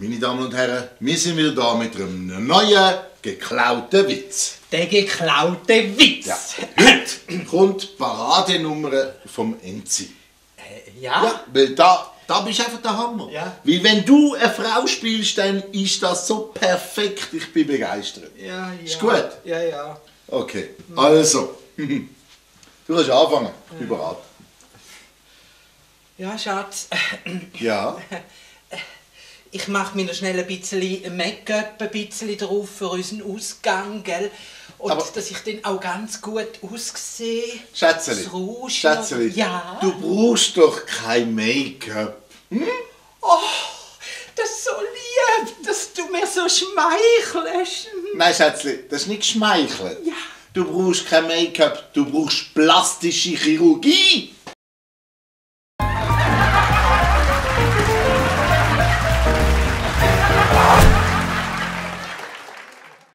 Meine Damen und Herren, wir sind wieder da mit einem neuen, geklauten Witz. Der geklaute Witz. Ja. Heute kommt die Paradenummer vom Enzi. Ja? Ja, weil da bist du einfach der Hammer. Ja. Weil wenn du eine Frau spielst, dann ist das so perfekt. Ich bin begeistert. Ja. Ist gut? Ja. Okay, also. Du kannst anfangen. Ich bin bereit. Ja, Schatz. Ja. Ich mache mir noch schnell ein bisschen Make-up drauf für unseren Ausgang, gell? Und Aber dass ich dann auch ganz gut aussehe. Schätzeli, Das Rouge Schätzeli, noch- Ja. du brauchst doch kein Make-up. Oh, das ist so lieb, dass du mir so schmeichelst. Nein, Schätzeli, das ist nicht schmeicheln. Ja. Du brauchst kein Make-up, du brauchst plastische Chirurgie.